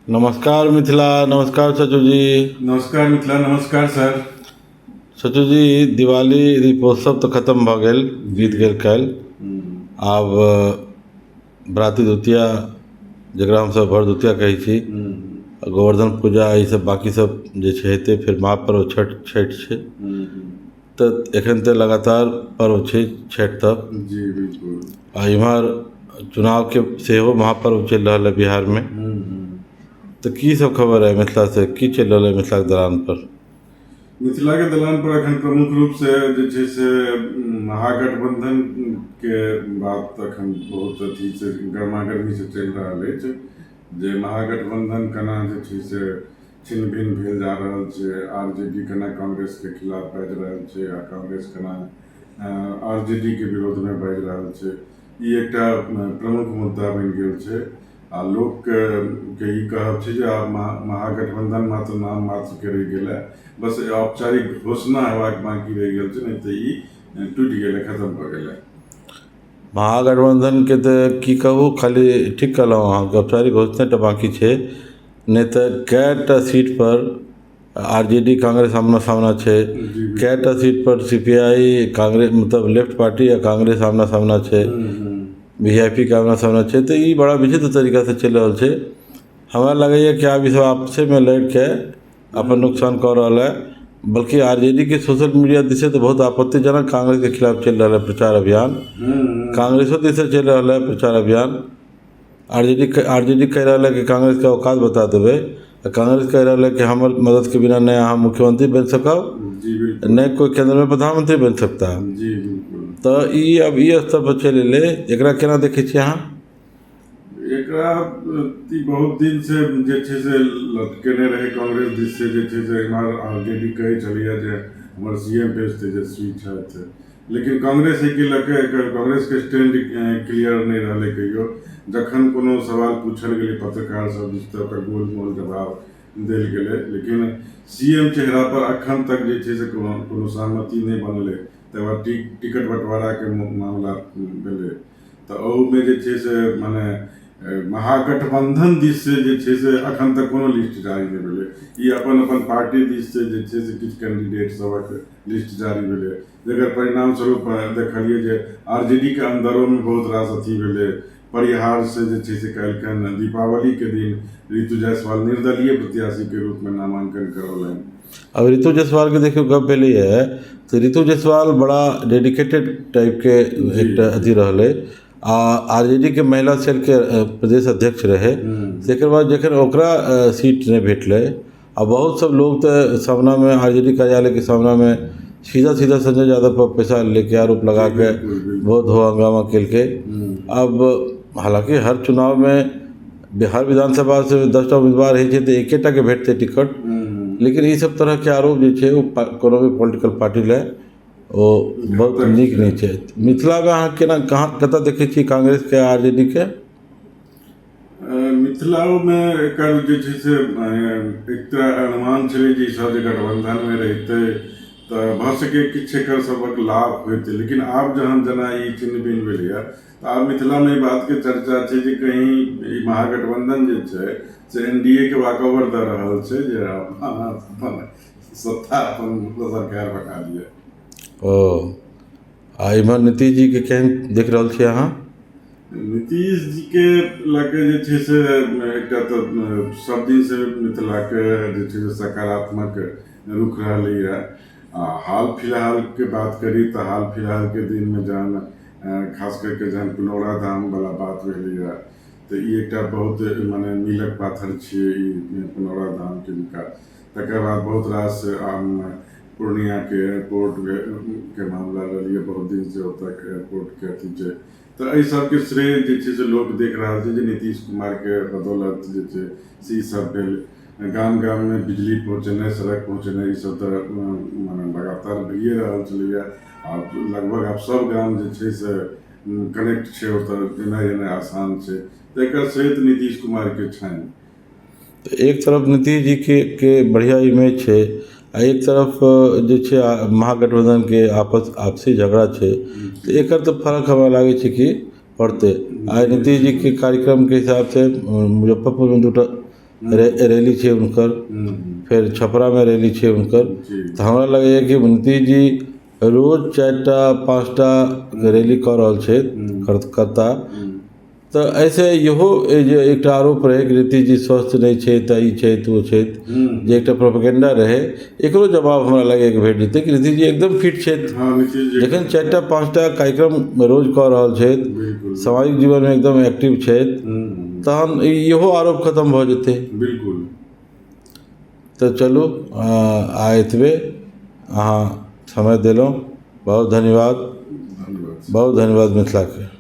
नमस्कार मिथिला, नमस्कार सचिव जी। नमस्कार मिथिला, नमस्कार सर। सचिव जी, दिवाली दीपोत्सव तऽ खतम भऽ गेल, बीत गेल काल्हि। आब भ्रातृ द्वितीया, जकरा हमसभ भरदुतिया कहै छी, गोवर्धन पूजा, ई सब बाकी सब जे छै हेतै। फेर महापर्व छठि छठि छै, तऽ एखन तऽ लगातार पर्व छै छठि तक। जी बिल्कुल। आ इम्हर चुनावके सेहो महापर्व चलि रहल है बिहारमे। तऽ की सब खबर है मिथिलासँ? की चलि रहल है मिथिलाके दलान पर? मिथिलाके दलान पर एखन प्रमुख रूपसँ जे छै से महागठबंधनके बात एखन बहुत अथी से गर्मा गर्मीसँ चलि रहल अछि, जे महागठबंधन केना जे छै से छिन्न भिन्न भेल जा रहल छै, आरजेडी केना कांग्रेसके खिलाफ बाजि रहल छै आ कांग्रेस केना आरजेडीके विरोधमे बाजि रहल छै। ई एकटा प्रमुख मुद्दा बनि गेल छै आ लोकके के ई कहब छै जे आब महागठबंधन मात्र नाम मात्रके रहि गेल है, बस औपचारिक घोषणा हेबाक बाकी रहि गेल छै, नहि तऽ ई टूटि गेलै, खतम भऽ गेलै। महागठबंधनके तऽ की कहू, खाली ठीक कहलहुँ अहाँके, औपचारिक घोषणेटा बाकी छै, नहि तऽ कएटा सीटपर आरजेडी कांग्रेस आमना सामना छै, कएटा सीटपर सीपीआई कांग्रेस, मतलब लेफ्ट पार्टी आ कांग्रेस आमना सामना छै, वीआईपी के आमना सामना छै। तऽ ई बड़ा विचित्र तरीकासँ चलि रहल छै। हमरा लगैए कि आब ईसभ आपसेमे लड़िके अपन नुकसान कऽ रहल है, बल्कि आरजेडी के सोशल मीडिया दिससँ तऽ बहुत आपत्तिजनक कांग्रेसके खिलाफ चलि रहल है प्रचार अभियान। कांग्रेसो दिससँ चलि रहल है प्रचार अभियान। आरजेडी आरजेडी कहि रहल है कि कांग्रेसके औकात बता देबै, आ कांग्रेस कहि रहल है कि हमर मददके बिना नहि अहाँ मुख्यमंत्री बनि सकब, जी बिल्कुल नहि कोइ केन्द्रमे प्रधानमंत्री बनि सकता है। जी बिल्कुल। तऽ ई अब ई स्तर पर चलि एलै, एकरा केना देखै छियै अहाँ? एकरा ई बहुत दिन से जे छै से लटकेने रहै कांग्रेस दिस से, जे छै से एम्हर आरजेडी कहै छलैए जे हमर सीएम फेस तेजस्वी छथि, लेकिन कांग्रेस एहिके लऽ कऽ एकर कांग्रेसके स्टैंड क्लियर नहि रहलै कहियो। जखन कोनो सवाल पूछल गेलै पत्रकार सब दिस तऽ ओकर गोल मोल जवाब देल गेलै, लेकिन सीएम चेहरा पर अखन तक जे छै से कोनो कोनो सहमति नहि बनलै। तकर बाद टिकट बँटवाराके मामला भेलै तऽ ओहूमे जे छै से मने महागठबंधन दिस से जे छै से अखन तक कोनो लिस्ट जारी नहि भेलै। ई अपन अपन पार्टी दिस से जे छै से किछु कैंडिडेट सभक लिस्ट जारी भेलै, जकर परिणाम स्वरूप देखलियै जे आरजेडी के अन्दरोमे बहुत रास अथी भेलै। परिहारसँ जे छै से काल्हिखन दीपावलीके दिन ऋतु जायसवाल निर्दलीय प्रत्याशीके रूपमे नामांकन करौलनि। अब ऋतु जायसवालके देखियौ, गप भेलैए तऽ ऋतु जायसवाल बड़ा डेडिकेटेड टाइपके एकटा अथी रहलै आ आरजेडीके महिला सेलके प्रदेश अध्यक्ष रहै। तकर बाद जखन ओकरा सीट नहि भेटलै आ बहुत सब लोग तऽ सामनामे आरजेडी कार्यालयके सामनामे सीधा सीधा संजय यादव पर पैसा लेके आरोप लगा के बिल्कुल बिल्कुल बहुत हो हंगामा केलकै। अब हालाँकि हर चुनावमे बिहार विधानसभा से 10टा उम्मीदवार होइ छै तऽ एकेटाके भेटतै टिकट, लेकिन ई सब तरहके आरोप जे छै ओ कोनो भी पॉलिटिकल पार्टी लए ओ बहुत घातक नीक छै। नहि छै। मिथिलामे अहाँ केना कहाँ कतऽ देखै छियै कांग्रेसके आरजेडी के? मिथिलाओमे एकर जे छै से एकटा अनुमान छलै जे ईसभ जे गठबन्धनमे रहितै तऽ भऽ सकै किछु एकर सभक लाभ होइतै, लेकिन आब जहन जेना ई छिन्न भिन्न भेलैए तऽ आब मिथिलामे ई बातके चर्चा छै जे कहीं ई महागठबन्धन जे छै से एनडीए के वाकओवर दऽ रहल छै जे अहाँ अपन सत्ता, अपन सरकार बना लिअ। ओ आ इम्हर नीतीश जीके केहन देख रहल छियै अहाँ? नीतीश जीके लऽ कऽ जे छै से एकटा तऽ सब दिनसँ मिथिलाके जे छै से सकारात्मक रुख रहलैए। आ हाल फिलहालके बात करी तऽ हाल फिलहालके दिनमे जहन खास करिके जहन पुनौरा धामवला बात भेलैए तऽ ई एकटा बहुत मने मीलक पाथर छियै ई पुनौरा धामके विकास। तकर बाद बहुत रास पूर्णियाके एयरपोर्ट के मामला रहलैए, बहुत दिनसँ ओतऽ एयरपोर्टके अथी छै, तऽ एहि सबके श्रेय जे छै से लोक देख रहल छै जे नीतीश कुमारके बदौलत जे छै से ई सब भेल। गाम गाममे बिजली पहुँचेनाइ, सड़क पहुँचेनाइ, ई सब तऽ मने लगातार भइए रहल छलैए। आब लगभग आब सब गाम जे छै से कनेक्ट छै, ओतऽ जेनाइ एनाइ आसान छै, तऽ एकर श्रेय तऽ नीतीश कुमारके छनि। तऽ एक तरफ नीतीश जीके के बढ़िआँ इमेज छै आ एक तरफ जे छै महागठबंधनके आपसी झगड़ा छै, तऽ एकर तऽ फर्क हमरा लागै छै कि पड़तै। आइ नीतीश जीके कार्यक्रमके हिसाबसँ मुजफ्फरपुरमे दूटा रैली छै हुनकर, फेर छपरामे रैली छै हुनकर। तऽ हमरा लगैए कि नीतीश जी रोज 4टा 5टा रैली कऽ रहल छथि, करता। तऽ एहिसँ इहो जे एकटा आरोप रहै कि नीतीश जी स्वस्थ नहि छै तऽ ई छै तऽ ओ छै, जे एकटा प्रोपेगेंडा रहै, एकरो जवाब हमरा लगैए कि भेट जेतै कि नीतीश जी एकदम फिट छथि। हँ, नीतीश जी जखन 4टा 5टा कार्यक्रम रोज कऽ रहल छथि, सामाजिक जीवनमे एकदम एक्टिव छथि, तहन इहो आरोप खतम भऽ जेतै। बिल्कुल। तऽ चलू, आइ एतबे। अहाँ समय देलहुँ, बहुत धन्यवाद। धन्यवाद। बहुत धन्यवाद मिथिलाके।